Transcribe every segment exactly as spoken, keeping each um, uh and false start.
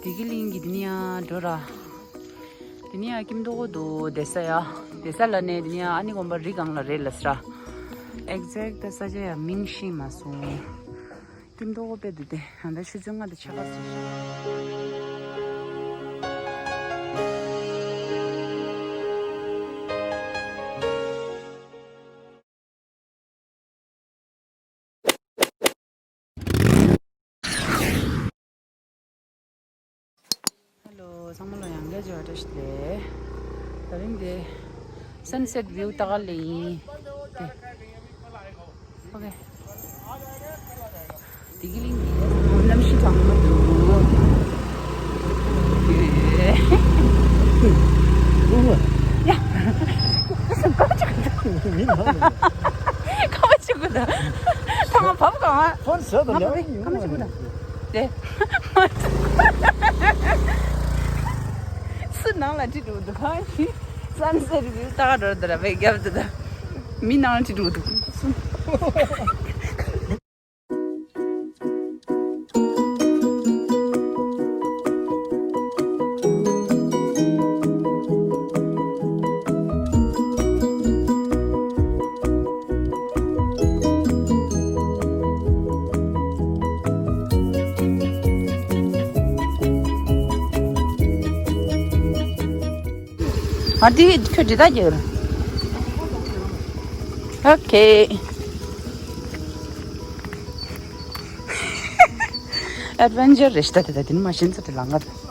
བདེ་སྐྱིད་གླིང་གི་དེ་ནས་ཡང་འགྲོ་ར། དེ་ནས་ཡང་ཀིམ་མདོ་དགོན་དུ་བསྡད་ས་ཡ། བསྡད་ས་ལ་ནས་དེ་ནས་ཡང་ཨ་ནི་དགོན་པ་རི་སྒང་ལ་རེད་ལབ་ས་ར། ཨེག་ཛེག་ད་ས་ཆ་ཡ་མིང་ཤེས་མ་སོང་། ཀིམ་མདོ་དགོན་དཔེ་འདུག་སྟེ། ཡང་ད་ཆུ་ཚོད་ལྔ་དང་ཕྱེད་ཀ་ཙམ། ཧེ་ལོ། ཚང་མ་ལ་ཡང་བསྐྱར་བཀྲ་ཤིས་བདེ་ལེགས། དེ་རིང་འདི་སན་སེཊ་བིའུ་ལྟ་ག་སླེབས་ཡིན། དེ། ཨོ་ཁེ། བདེ་སྐྱིད་གླིང་གི་གནམ་གཤིས་གྲང་མོ་འདུག་ཡ། ཁ་པར་ཅིག་གོ་ད། ཁ་པར་ཅིག་གོ་ད། ཐང་བབ་གང་། ཕོན་ཟོས་དང་ལེགས་ཡིན། ཁ་པར་ཅིག་གོ་ད། དེ། སུ་ནང་ལ་ཁྲིད་འགྲོ་འདུག་ག་སན་སེཊ་བིའུ་ལྟ་ག་འགྲོ་འདུག་ར། བའི་རྒྱབ་དེ་ད། མི་ནང་ལ་ཁྲིད་འགྲོ་འདུག་ཨ་དེ་ཁྱོད་འདི་ལྟར་རྒྱག་ར། ཨོ་ཁེ། ཨེཌ་ཝེན་ཅར་རེད་ཤག་ད། དེ་ད་དེ་ནི་མ་ཤེས་ཚོད་དེ་ལང་ག་ད།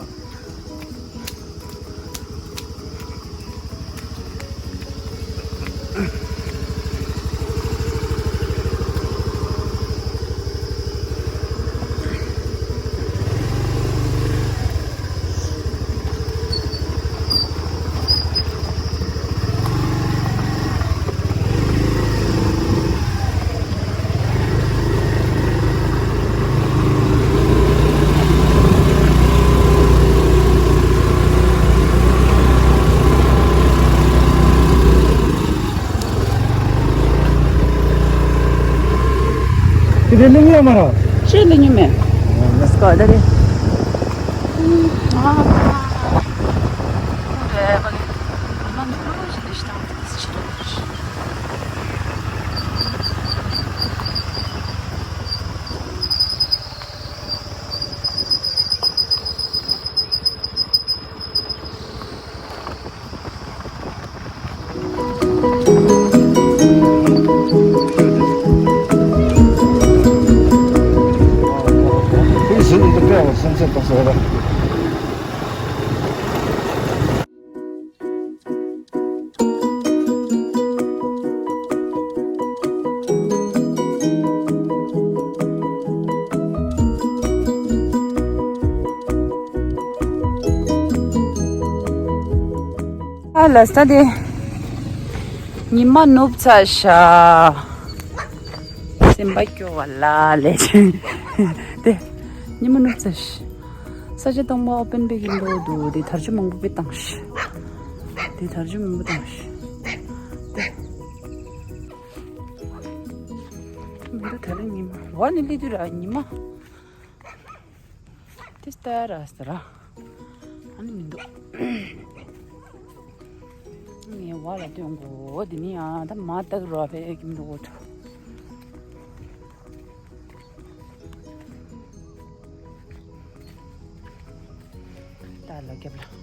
དེ་དེ་གླེང་ཡོད་མ་རེད། ཅི་གླེང་ཡོད་མེད། ལེ་ཊི་གོ་ད་རེད། ཨ། ཨ་ལ་ས་དེ། ཉི་མ་ནུབ་ཚར་ཤག་སེམས་པ་སྐྱོ་བ་ལ་ལས་ཅན། དེ། ཉི་མ་ནུབ་ཚར་ཤག་ས་ཆ་སྟོང་པ་ཨོ་པན་པེ་གི་འགྲོ་འདུག་དེ་དར་ལྕོག་མང་པོ་དཔེ་བཏང་ཤག་དེ་དར་ལྕོག་མང་པོ་བཏང་ཤག་དེ། མི་འདུག་ད་རེས་ཉི་མ་བ་ནི་སླེབས་དུས་ར་ཉི་མ། དེ་ལྟར་ར་ཟེར་ར། ཨ་ནི་མི་འདུག་ངས་བ་ལ་སྟོན་དགོས། འོ་དེ་ནི་ཡང་ད་མ་བཏགས་རོགས་ཕེ་ཀིམ་འགྲོ་དགོས་འགྲོ། ད་ལ་རྒྱབ་ལ།